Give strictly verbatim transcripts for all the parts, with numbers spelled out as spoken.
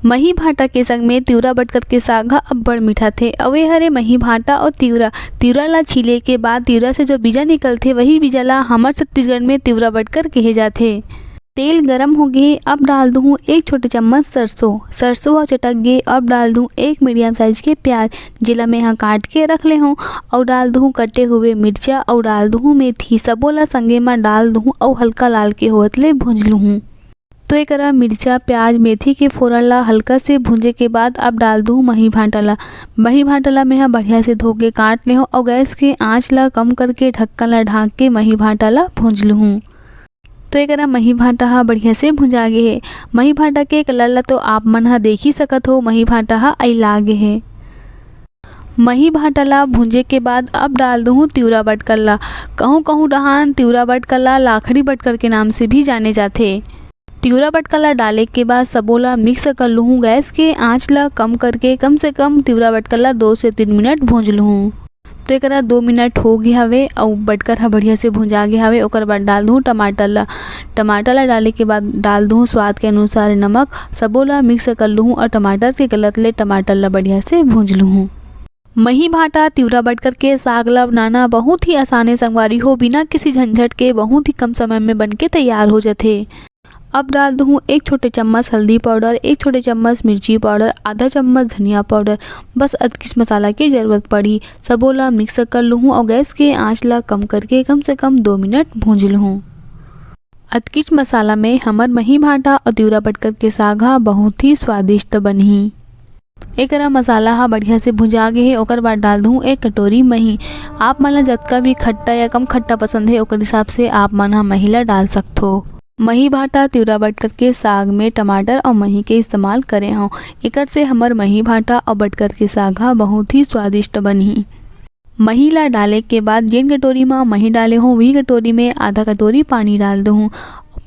मही भांटा के संग में तिवरा बटकर के साग ह अब्बड़ मिठाथे। अउ ए हरे मही भांटा अउ तिवरा। तिवरा ला छीले के बाद तिवरा से जो बीजा निकलथे, वही बीजा ला हमर छत्तीसगढ़ में तिवरा बटकर कहे जाथे। तेल गरम हो गे, अब डाल दूहूँ एक छोटे चम्मच सरसों। सरसों ह चटक गे, अब डाल दूहूँ एक मीडियम साइज के प्याज, जेला मैं ह काट के रख ले हूँ। अउ डाल दूहूँ कटे हुए मिर्चा, अउ डाल दूहूँ मेथी। सबो ला संगे म डाल दूहूँ अउ हल्का लाल के होवत ले भूंज लूहूँ। तो एकरा मिर्चा, प्याज, मेथी के फोरन ला हल्का से भूंजे के बाद अब डाल दूहूँ मही भांटा ला। मही भांटा ला मैं ह बढ़िया से धो के काट ले हूँ अउ गैस के आंच ला कम करके ढक्कन ला ढांक के मही भांटा ला भूंज लूहूँ। तो एकरा मही भांटा ह बढ़िया से भुंजा गे हे। मही भांटा के कलर ला तो आप मन ह देख ही सकत हो, मही भांटा ह अइला गे हे। मही भांटा ला भूंजे के बाद अब डाल दूहूँ तिवरा बटकर ला। कहूँ कहूँ डहान तिवरा बटकर ला लाखड़ी बटकर के नाम से भी जाने जाथे। तिवरा बटकर ला डाले के बाद सबो ला मिक्स कर लूहूँ। गैस के आंच ला कम करके कम से कम तिवरा बटकर ला दो से तीन मिनट भूंज लूहूँ। तो एकरा दो मिनट हो गे हवे अउ बटकर ह बढ़िया से भुंजा गे हवे। ओकर बाद डाल दूहूँ टमाटर ला। टमाटर ला डाले के बाद डाल दूहूँ स्वाद के अनुसार नमक। सबो ला मिक्स कर लूहूँ अउ टमाटर के गलत ले टमाटर ला बढ़िया से भूंज लूहूँ। मही भांटा तिवरा बटकर के साग ला बनाना बहुत ही आसान हे संगवारी हो, बिना किसी झंझट के बहुत ही कम समय में बन के तैयार हो जाथे। अब डाल दूहूँ एक छोटे चम्मच हल्दी पाउडर, एक छोटे चम्मच मिर्ची पाउडर, आधा चम्मच धनिया पाउडर। बस अतकिच मसाला के जरूरत पड़ही। सबो ला मिक्स कर लूहूँ अउ गैस के आंच ला कम करके कम से कम दो मिनट भूंज लूहूँ। अतकिच मसाला में हमर मही भांटा अउ तिवरा बटकर के साग ह बहुत ही स्वादिष्ट बनही। एकरा मसाला ह बढ़िया से भुंजा गे हे, ओकर बाद डाल दूहूँ एक कटोरी मही। आप मन ला जतका भी खट्टा या कम खट्टा पसंद हे, ओकर हिसाब से आप मन ह मही ला डाल सकथो। मही भांटा तिवरा बटकर के साग में टमाटर अउ मही के इस्तेमाल करे हंव। एकर से हमर मही भांटा अउ बटकर के साग ह बहुत ही स्वादिष्ट बनही। मही ला डाले के बाद जेन कटोरी म मही डाले हंव, वही कटोरी में आधा कटोरी पानी डाल दूहूँ।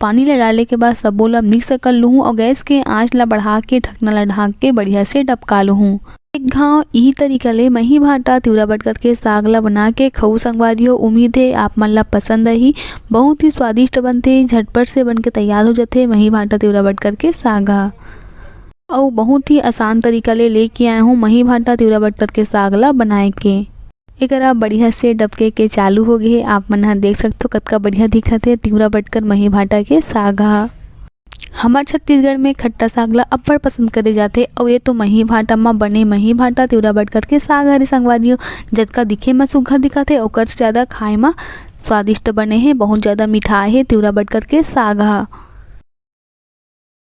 पानी ला डाले के बाद सबो ला मिक्स कर लूहूँ अउ गैस के आंच ला बढ़ा के ढकना ला ढांक के बढ़िया से डबका लूहूँ। एक घांव इही तरीका ले मही भांटा तिवरा बटकर के साग ला बना के खऊ संगवारी हो। उम्मीद हे आप मन ला पसंद आही। बहुत ही स्वादिष्ट बनथे, झटपट से बन के तैयार हो जाथे मही भांटा तिवरा बटकर के साग ह। अउ बहुत ही आसान तरीका ले लेके आए हूँ मही भांटा तिवरा बटकर के साग ला बनाए के। एकरा बढ़िया से डबके के चालू हो गे हे। आप मन ह देख सकथो कतका बढ़िया दिखत हे तिवरा बटकर मही भांटा के साग ह। हमर छत्तीसगढ़ में खट्टा साग ला अब्बड़ पसंद करे जाथे अउ ये तो मही भांटा म बने मही भांटा तिवरा बटकर के साग हरे संगवारी हो। जतका दिखे म सुघर दिखत हे ओकर से ज्यादा खाए म स्वादिष्ट बने हे। बहुत ज्यादा मिठाए हे तिवरा बटकर के साग ह।